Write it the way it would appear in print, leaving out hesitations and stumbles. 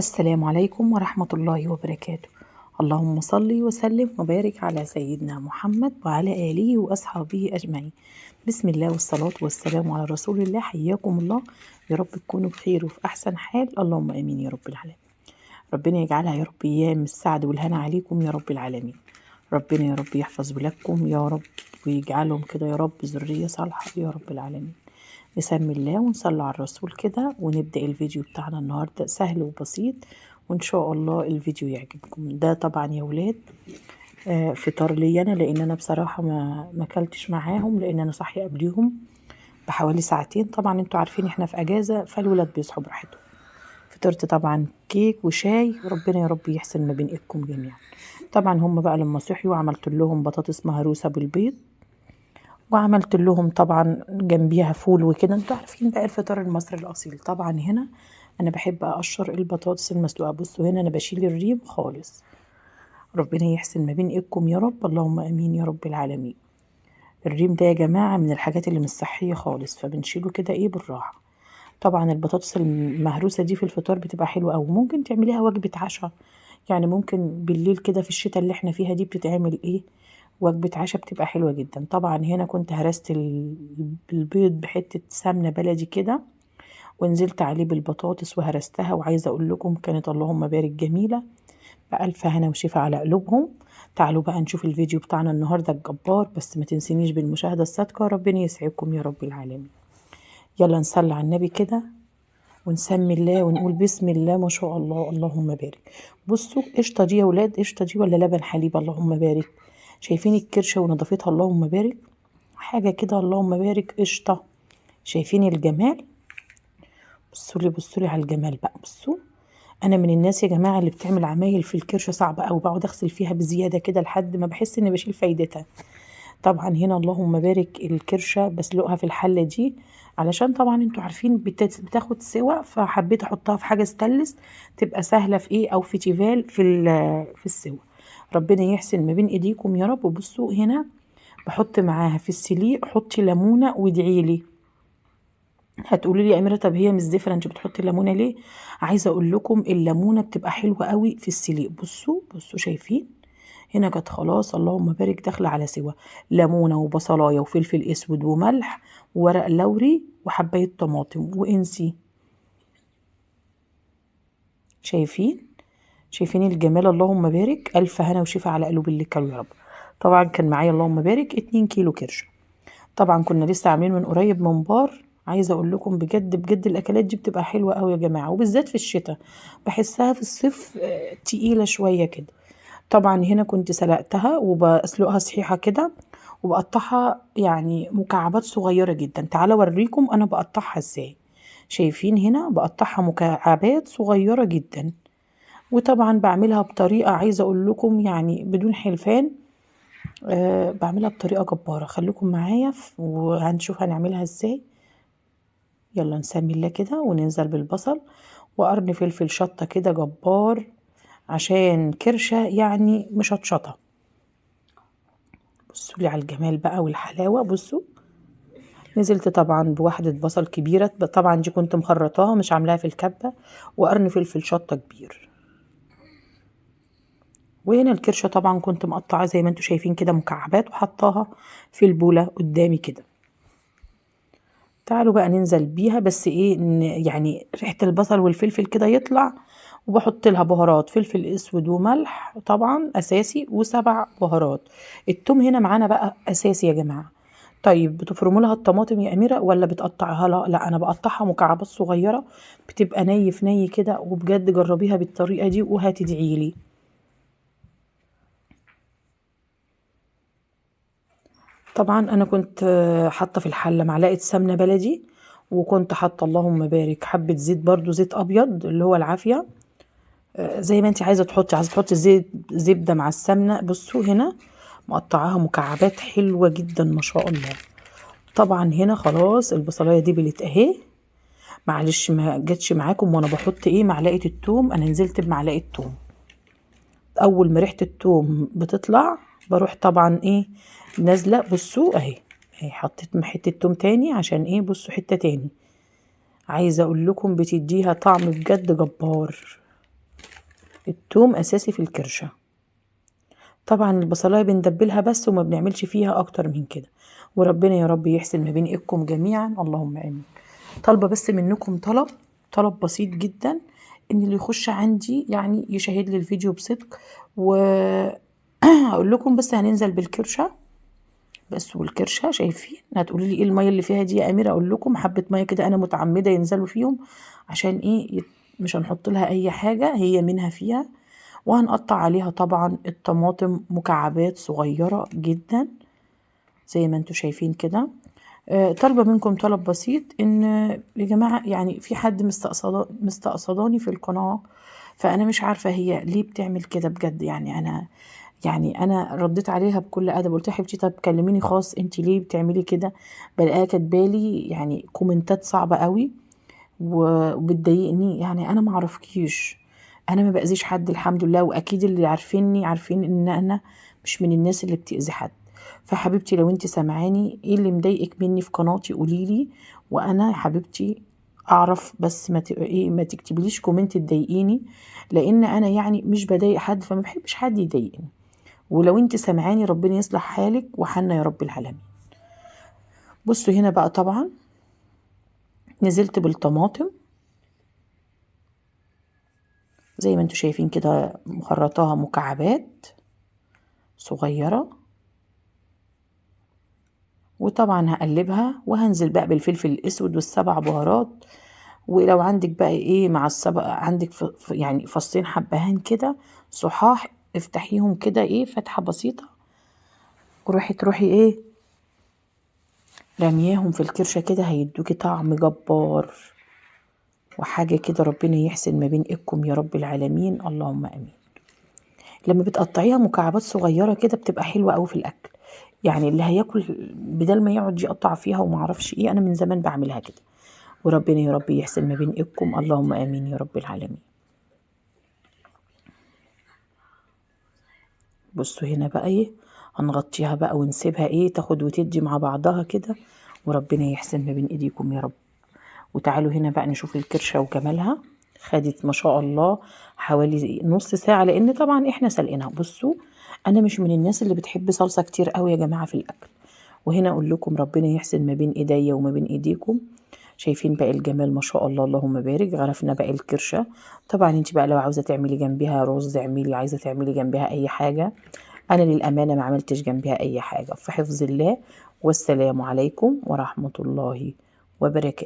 السلام عليكم ورحمة الله وبركاته. اللهم صل وسلم وبارك على سيدنا محمد وعلى آله وأصحابه أجمعين. بسم الله والصلاة والسلام على رسول الله. حياكم الله، يا رب تكونوا بخير وفي أحسن حال، اللهم آمين يا رب العالمين. ربنا يجعلها يا رب أيام السعد والهنا عليكم يا رب العالمين. ربنا يا رب يحفظ ولادكم يا رب ويجعلهم كده يا رب ذرية صالحة يا رب العالمين. نسمي الله ونصلي على الرسول كده ونبدأ الفيديو بتاعنا النهاردة، سهل وبسيط وإن شاء الله الفيديو يعجبكم. ده طبعا يا ولاد فطار لي أنا، لأن أنا بصراحة ما اكلتش معاهم، لأن أنا صاحية قبليهم بحوالي ساعتين. طبعا انتوا عارفين احنا في أجازة فالولاد بيصحوا براحتهم. فطرت طبعا كيك وشاي، وربنا يا رب يحسن ما بين ايدكم جميعا. طبعا هم بقى لما صحيوا عملت لهم بطاطس مهروسة بالبيض، وعملت لهم طبعا جنبيها فول وكده. انتوا عارفين بقى الفطار المصري الاصيل. طبعا هنا انا بحب اقشر البطاطس المسلوقه، بصوا هنا انا بشيل الريم خالص. ربنا يحسن ما بين ايدكم يا رب، اللهم امين يا رب العالمين. الريم ده يا جماعة من الحاجات اللي مش صحية خالص، فبنشيله كده ايه بالراحة. طبعا البطاطس المهروسه دي في الفطار بتبقى حلوة قوي، ممكن تعمليها وجبة عشاء، يعني ممكن بالليل كده في الشتاء اللي احنا فيها دي بتتعمل ايه وجبة عشاء، بتبقى حلوة جدا. طبعا هنا كنت هرست البيض بحتة سمنة بلدي كده، ونزلت عليه بالبطاطس وهرستها، وعايزة اقول لكم كانت اللهم بارك جميلة، بألف هنا وشفا على قلوبهم. تعالوا بقى نشوف الفيديو بتاعنا النهاردة الجبار، بس ما تنسينيش بالمشاهدة الصادقة، ربنا يسعدكم يا رب العالمين. يلا نصلي على النبي كده ونسمي الله ونقول بسم الله ما شاء الله اللهم بارك. بصوا قشطة دي يا ولاد، قشطة دي ولا لبن حليب، اللهم بارك. شايفين الكرشة ونظافتها، اللهم بارك، حاجة كده اللهم بارك قشطة. شايفين الجمال؟ بصوا لي، بصوا لي على الجمال بقى. بصوا انا من الناس يا جماعة اللي بتعمل عمايل في الكرشة صعبة أوي، بقعد اغسل فيها بزيادة كده لحد ما بحس اني بشيل فايدتها. طبعا هنا اللهم بارك الكرشة بسلقها في الحلة دي، علشان طبعا انتوا عارفين بتاخد سوا، فحبيت احطها في حاجة ستانلس تبقى سهلة في ايه، او في تيفال في السوا. ربنا يحسن ما بين ايديكم يا رب. وبصوا هنا بحط معاها في السليق، حطي ليمونه وادعي لي. هتقولي لي يا اميره طب هي مش زفره انت بتحطي ليمونه ليه؟ عايزه اقول لكم الليمونه بتبقى حلوة قوي في السليق. بصوا بصوا شايفين هنا كانت خلاص اللهم بارك داخله على سوا، ليمونه وبصلايه وفلفل اسود وملح وورق لوري وحبايه طماطم وانسي. شايفين؟ شايفين الجمال اللهم بارك. الف هنا وشفا على قلوب اللي كانوا يا رب. طبعا كان معايا اللهم بارك 2 كيلو كرشه، طبعا كنا لسه عاملين من قريب ممبار. عايزه اقول لكم بجد بجد الاكلات دي بتبقى حلوة قوي يا جماعة، وبالذات في الشتاء، بحسها في الصيف تقيلة شوية كده. طبعا هنا كنت سلقتها وبسلقها صحيحه كده، وبقطعها يعني مكعبات صغيرة جدا. تعالوا اوريكم انا بقطعها ازاي. شايفين هنا بقطعها مكعبات صغيرة جدا، وطبعا بعملها بطريقة عايزه اقول لكم يعني بدون حلفان، بعملها بطريقة جبارة. خليكم معايا وهنشوف هنعملها ازاي. يلا نسمي الله كده وننزل بالبصل وقرن فلفل شطه كده جبار، عشان كرشه يعني مشطشطه. بصوا لي على الجمال بقى والحلاوه. بصوا نزلت طبعا بوحده بصل كبيرة، طبعا دي كنت مخرطاها مش عاملاها في الكبه، وقرن فلفل شطه كبير. وهنا الكرشه طبعا كنت مقطعه زي ما انتوا شايفين كده مكعبات، وحطاها في البوله قدامي كده. تعالوا بقى ننزل بيها، بس ايه يعني ريحه البصل والفلفل كده يطلع. وبحط لها بهارات فلفل اسود وملح طبعا اساسي، و7 بهارات. التوم هنا معانا بقى اساسي يا جماعة. طيب بتفرموا لها الطماطم يا اميره ولا بتقطعها لها؟ لا انا بقطعها مكعبات صغيرة، بتبقى ني في ني كده، وبجد جربيها بالطريقة دي وهتدعي لي. طبعا انا كنت حاطه في الحلة معلقه سمنه بلدي، وكنت حاطه اللهم بارك حبه زيت برضو، زيت ابيض اللي هو العافية، زي ما انت عايزه تحطي، عايزه تحطي زيت زبدة مع السمنة. بصوا هنا مقطعاها مكعبات حلوة جدا ما شاء الله. طبعا هنا خلاص البصلايه دي بلت اهي، معلش ما جاتش معاكم وانا بحط ايه معلقه التوم. انا نزلت بمعلقه توم، اول ما ريحه التوم بتطلع بروح طبعا ايه نازله. بصوا اهي، اهي حطيت حتة توم تاني عشان ايه، بصوا حتة تاني. عايزه اقول لكم بتديها طعم بجد جبار. التوم اساسي في الكرشه. طبعا البصلايه بندبلها بس وما بنعملش فيها اكتر من كده. وربنا يا رب يحسن ما بين ايدكم جميعا، اللهم امين. طالبه بس منكم طلب بسيط جدا، ان اللي يخش عندي يعني يشاهد لي الفيديو بصدق. و هقول لكم بس هننزل بالكرشه بس. والكرشه شايفين، هتقولي لي ايه المية اللي فيها دي يا اميره؟ اقول لكم حبه مية كده انا متعمدة ينزلوا فيهم، عشان ايه؟ مش هنحط لها اي حاجة، هي منها فيها. وهنقطع عليها طبعا الطماطم مكعبات صغيرة جدا زي ما انتوا شايفين كده. طالبه منكم طلب بسيط، ان يا جماعة يعني في حد مستقصداني في القناة، فانا مش عارفه هي ليه بتعمل كده بجد. يعني انا رديت عليها بكل ادب، قلت لها حبيبتي طب كلميني خاص، انت ليه بتعملي كده؟ بلاقيها كاتبالي يعني كومنتات صعبة قوي وبتضايقني. يعني انا ما اعرفكيش، انا ما باذيش حد الحمد لله، واكيد اللي عارفيني عارفين ان انا مش من الناس اللي بتاذي حد. فحبيبتي لو انت سامعاني ايه اللي مضايقك مني في قناتي قوليلي، وانا يا حبيبتي اعرف، بس ما تكتبليش comment تضايقيني، لان انا يعني مش بضايق حد، فما بحبش حد يضايقني. ولو انت سامعاني ربنا يصلح حالك وحالنا يا رب العالمين. بصوا هنا بقى طبعا نزلت بالطماطم زي ما انتوا شايفين كده، مخرطاها مكعبات صغيرة. وطبعا هقلبها وهنزل بقى بالفلفل الاسود والسبع بهارات. ولو عندك بقى ايه مع السبع، عندك يعني فصين حبهان كده صحاح، افتحيهم كده ايه فتحة بسيطة، وروحي تروحي ايه رمياهم في الكرشة كده، هيدوكي طعم جبار وحاجة كده. ربنا يحسن ما بين ايدكم يا رب العالمين، اللهم امين. لما بتقطعيها مكعبات صغيرة كده بتبقى حلوة قوي في الاكل، يعني اللي هياكل بدل ما يقعد يقطع فيها وما اعرفش ايه، انا من زمان بعملها كده. وربنا يا رب يحسن ما بين ايدكم، اللهم امين يا رب العالمين. بصوا هنا بقى ايه هنغطيها بقى ونسيبها ايه تاخد وتدي مع بعضها كده، وربنا يحسن ما بين ايديكم يا رب. وتعالوا هنا بقى نشوف الكرشة وجمالها. خدت ما شاء الله حوالي نص ساعة، لان طبعا احنا سلقينها. بصوا انا مش من الناس اللي بتحب صلصة كتير قوي يا جماعة في الاكل. وهنا اقول لكم ربنا يحسن ما بين ايديا وما بين ايديكم. شايفين بقى الجمال ما شاء الله اللهم بارك. غرفنا بقى الكرشة. طبعا انت بقى لو عاوزة تعملي جنبها رز اعملي، عايزة تعملي جنبها اي حاجة. انا للأمانة ما عملتش جنبها اي حاجة. في حفظ الله، والسلام عليكم ورحمة الله وبركاته.